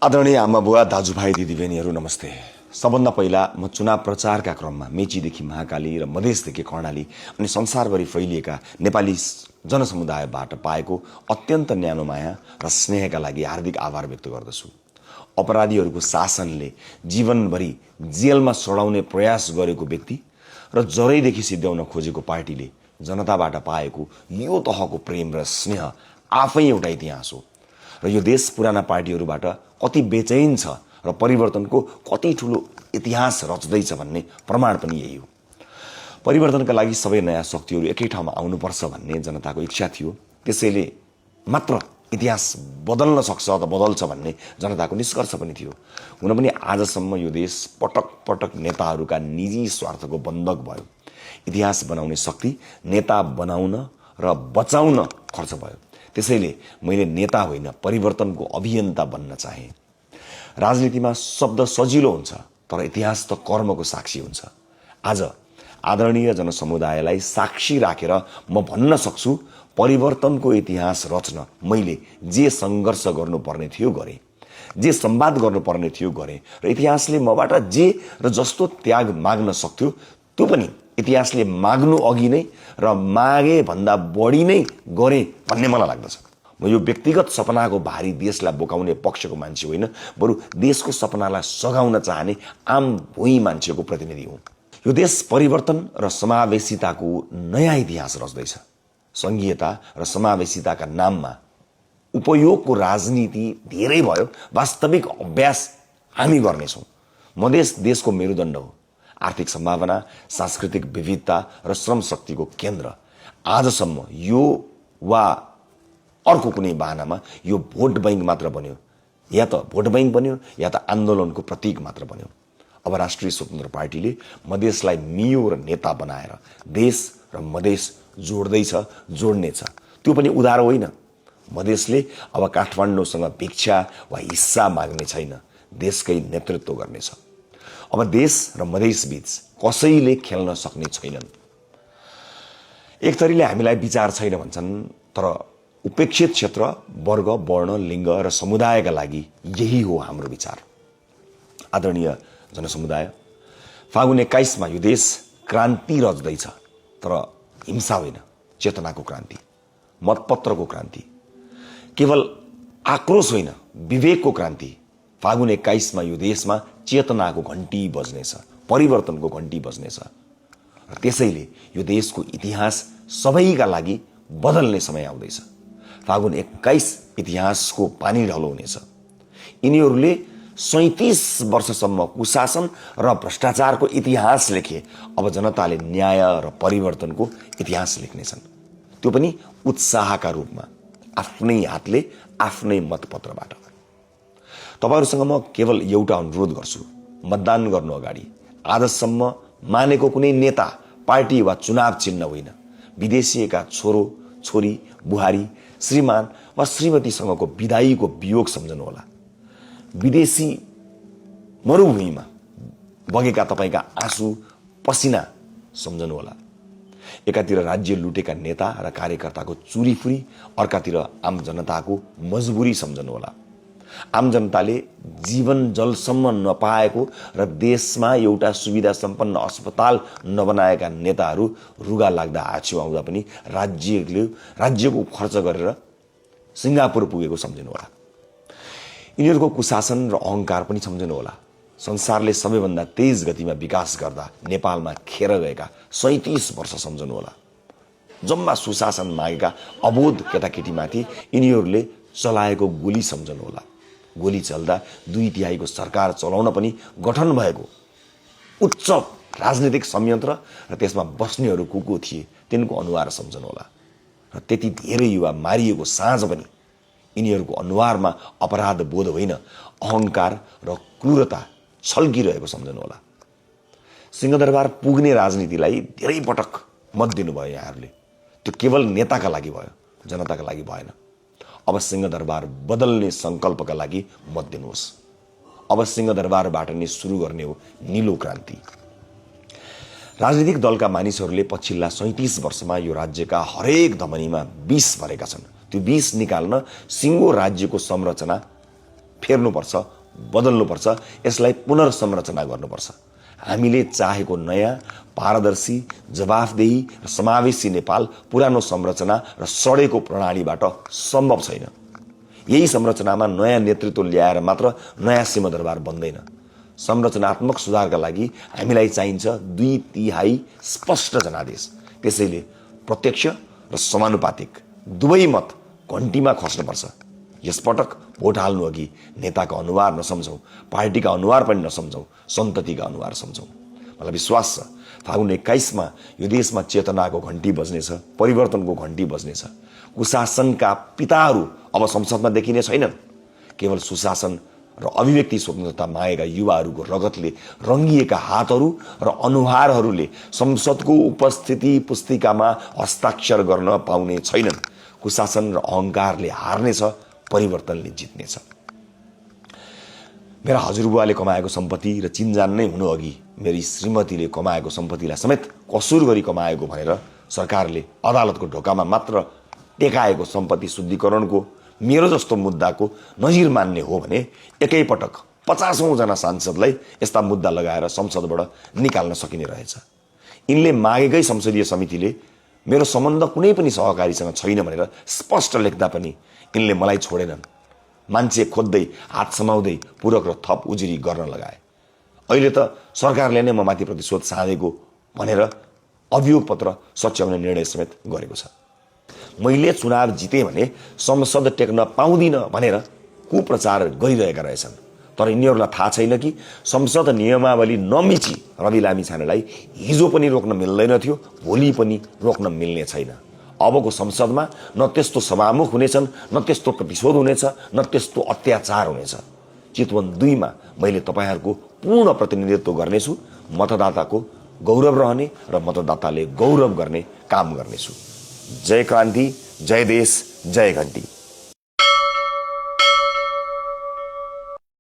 आदरणीय आमा बुवा दाजुभाइ दिदीबहिनीहरू नमस्ते। सबभन्दा पहिला म चुनाव प्रचारका क्रममा मेचीदेखि महाकाली र मधेसदेखि कर्णाली अनि संसारभरि फैलिएका नेपाली जनसमुदायबाट पाएको अत्यन्त न्यानो माया र स्नेहका लागि हार्दिक आभार व्यक्त गर्दछु। अपराधीहरूको शासनले जीवनभरि जेलमा सडाउने प्रयास गरेको व्यक्ति र जरैदेखि सिद्ध्याउन खोजेको पार्टीले जनताबाट पाएको यो तहको प्रेम र स्नेह आफै एउटा इतिहास हो र यो देश पुराना पार्टीहरूबाट कति बेचैन छ र परिवर्तनको कति ठुलो इतिहास रच्दैछ भन्ने प्रमाण पनि यही हो। परिवर्तनका लागि सबै नयाँ शक्तिहरू एकै ठाउँमा आउनुपर्छ भन्ने जनताको इच्छा थियो। त्यसैले मात्र इतिहास बदल्न सक्छ अथवा बदल्छ भन्ने जनताको निष्कर्ष पनि थियो। हुन पनि आजसम्म यो देश पटक पटक नेताहरूका निजी स्वार्थको बन्धक भयो। इतिहास बनाउने शक्ति नेता बनाउन र बचाउन खर्च भयो। त्यसैले मैले नेता होइन परिवर्तनको अभियन्ता बन्न चाहे। राजनीतिमा शब्द सजिलो हुन्छ तर इतिहास त कर्मको साक्षी हुन्छ। आज आदरणीय जनसमुदायलाई साक्षी राखेर म भन्न सक्छु परिवर्तनको इतिहास रच्न मैले जे सङ्घर्ष गर्नुपर्ने थियो गरेँ, जे संवाद गर्नुपर्ने थियो गरेँ र इतिहासले मबाट जे र जस्तो त्याग माग्न सक्थ्यो त्यो पनि इतिहासले माग्नु अघि नै र मागे भन्दा बढी नै गरे भन्ने मलाई लाग्दछ। म यो व्यक्तिगत सपनाको भारी देशलाई बोकाउने पक्षको मान्छे होइन, बरु देशको सपनालाई सघाउन चाहने आम भुइँ मान्छेको प्रतिनिधि हुँ। यो देश परिवर्तन र समावेशिताको नयाँ इतिहास रच्दैछ। सङ्घीयता र समावेशिताका नाममा उपयोगको राजनीति धेरै भयो, वास्तविक अभ्यास हामी गर्नेछौँ। मधेस देशको मेरुदण्ड हो। आर्थिक सम्भावना, सांस्कृतिक विविधता र श्रम शक्तिको केन्द्र। आजसम्म यो वा अर्को कुनै बहानामा यो भोट बैंक मात्र बन्यो, या त भोट बैंक बन्यो या त आन्दोलनको प्रतीक मात्र बन्यो। अब राष्ट्रिय स्वतन्त्र पार्टीले मधेसलाई मियो र नेता बनाएर देश र मधेस जोड्दैछ, जोड्नेछ। त्यो पनि उधार होइन। मधेसले अब काठमाडौँसँग भिक्षा वा हिस्सा माग्ने छैन, देशकै नेतृत्व गर्नेछ। अब देश र मधेस बीच कसैले खेल्न सक्ने छैनन्। एक थरीले हामीलाई विचार छैन भन्छन्, तर उपेक्षित क्षेत्र, वर्ग, वर्ण, लिङ्ग र समुदायका लागि यही हो हाम्रो विचार। आदरणीय जनसमुदाय, फागुन 21 यो देश क्रान्ति रच्दैछ, तर हिंसा होइन, चेतनाको क्रान्ति, मतपत्रको क्रान्ति, केवल आक्रोश होइन, विवेकको क्रान्ति। फागुन 21 यो देशमा चेतनाको घन्टी बज्नेछ, परिवर्तनको घन्टी बज्नेछ र त्यसैले यो देशको इतिहास सबैका लागि बदल्ने समय आउँदैछ। फागुन 21 इतिहासको पानी ढलो हुनेछ। यिनीहरूले 37 वर्षसम्म कुशासन र भ्रष्टाचारको इतिहास लेखे। अब जनताले न्याय र परिवर्तनको इतिहास लेख्नेछन्, त्यो पनि उत्साहका रूपमा, आफ्नै हातले, आफ्नै मतपत्रबाट। तपाईहरुसँग म केवल एउटा अनुरोध गर्छु, मतदान गर्नु अगाडि आजसम्म मानेको कुनै नेता, पार्टी वा चुनाव चिन्ह होइन, विदेशीका छोरो, छोरी, बुहारी, श्रीमान वा श्रीमतीसँगको विदाईको वियोग सम्झनुहोला। विदेशी मरुभूमिमा बगेका तपाईका आँसु, पसिना सम्झनुहोला। एकातिर राज्य लुटेका नेता र कार्यकर्ताको चुरीफुरी, अर्कातिर आम जनताको मजबुरी सम्झनुहोला। आम जनताले जीवन जलसम्म नपाएको र देशमा एउटा सुविधा सम्पन्न अस्पताल नबनाएका नेताहरू रुगा लाग्दा आछ्यो आउँदा पनि राज्यको खर्च गरेर सिङ्गापुर पुगेको सम्झनुहोला। यिनीहरूको कुशासन र अहङ्कार पनि सम्झनुहोला। संसारले सबैभन्दा तेज गतिमा विकास गर्दा नेपालमा खेर गएका 37 वर्ष सम्झनुहोला। जम्मा सुशासन मागेका अबोध केटाकेटीमाथि यिनीहरूले चलाएको गोली सम्झनुहोला। गोली चल्दा 2/3 सरकार चलाउन पनि गठन भएको उच्च राजनीतिक संयन्त्र र त्यसमा बस्नेहरू को थिए तिनको अनुहार सम्झनुहोला। र त्यति धेरै युवा मारिएको साँझ पनि यिनीहरूको अनुहारमा अपराध बोध होइन, अहङ्कार र क्रूरता छल्किरहेको सम्झनुहोला। सिंहदरबार पुग्ने राजनीतिलाई धेरै पटक मत दिनुभयो यहाँहरूले। त्यो केवल नेताका लागि भयो, जनताका लागि भएन। अब सिंहदरबार बदल्ने सङ्कल्पका लागि मत दिनुहोस्। अब सिंहदरबारबाट नै सुरु गर्ने हो नीलो क्रान्ति। राजनीतिक दलका मानिसहरूले पछिल्ला 37 वर्षमा यो राज्यका हरेक धमनीमा विष भरेका छन्। त्यो विष निकाल्न सिङ्गो राज्यको संरचना फेर्नुपर्छ, बदल्नुपर्छ, यसलाई पुनर्संरचना गर्नुपर्छ। हामीले चाहेको नयाँ, पारदर्शी, जवाफदेही र समावेशी नेपाल पुरानो संरचना र सडेको प्रणालीबाट सम्भव छैन। यही संरचनामा नयाँ नेतृत्व ल्याएर मात्र नयाँ सिंहदरबार बन्दैन। संरचनात्मक सुधारका लागि हामीलाई चाहिन्छ 2/3 स्पष्ट जनादेश। त्यसैले प्रत्यक्ष र समानुपातिक दुवै मत घन्टीमा खस्नुपर्छ। यसपटक भोट हाल्नु अघि नेताका अनुहार नसम्झौँ, पार्टीका अनुहार पनि नसम्झौँ, सन्ततिका अनुहार सम्झौँ। मलाई विश्वास छ फागुन 21मा यो देशमा चेतनाको घन्टी बज्नेछ, परिवर्तनको घन्टी बज्नेछ। कुशासनका पिताहरू अब संसदमा देखिने छैनन्। केवल सुशासन र अभिव्यक्ति स्वतन्त्रता मागेका युवाहरूको रगतले रङ्गिएका हातहरू र अनुहारहरूले संसदको उपस्थिति पुस्तिकामा हस्ताक्षर गर्न पाउने छैनन्। कुशासन र अहङ्कारले हार्नेछ, परिवर्तनले जित्नेछ। मेरा हजुरबुवाले कमाएको सम्पत्ति र चिन्जान नै हुनु अघि मेरी श्रीमतीले कमाएको सम्पत्तिलाई समेत कसुर गरी कमाएको भनेर सरकारले अदालतको ढोकामा मात्र टेकाएको सम्पत्ति शुद्धिकरणको मेरो जस्तो मुद्दाको नजिर मान्ने हो भने एकैपटक 50औं जना सांसदलाई यस्ता मुद्दा लगाएर संसदबाट निकाल्न सकिने रहेछ। यिनले मागेकै संसदीय समितिले मेरो सम्बन्ध कुनै पनि सहकारीसँग छैन भनेर स्पष्ट लेख्दा पनि यिनले मलाई छोडेनन्। मान्छे खोज्दै, हात समाउँदै पूरक र थप उजुरी गर्न लगाए। अहिले त सरकारले नै म माथि प्रतिशोध साधेको भनेर अभियोग पत्र सच्याउने निर्णय समेत गरेको छ। मैले चुनाव जितेँ भने संसद टेक्न पाउँदिन भनेर कुप्रचार गरिरहेका रहेछन्। तर यिनीहरूलाई थाहा छैन कि संसद नियमावली नमिची रवि लामिछानेलाई हिजो पनि रोक्न मिल्दैन थियो, भोलि पनि रोक्न मिल्ने छैन। अबको संसदमा न त्यस्तो सभामुख हुनेछन्, न त्यस्तो प्रतिशोध हुनेछ, न त्यस्तो अत्याचार हुनेछ। चितवन 2 मा मैले तपाईहरूको पूर्ण प्रतिनिधित्व गर्नेछु। मतदाताको गौरव रहने र मतदाताले गौरव गर्ने काम गर्नेछु। जय क्रान्ति, जय देश, जय घन्टी।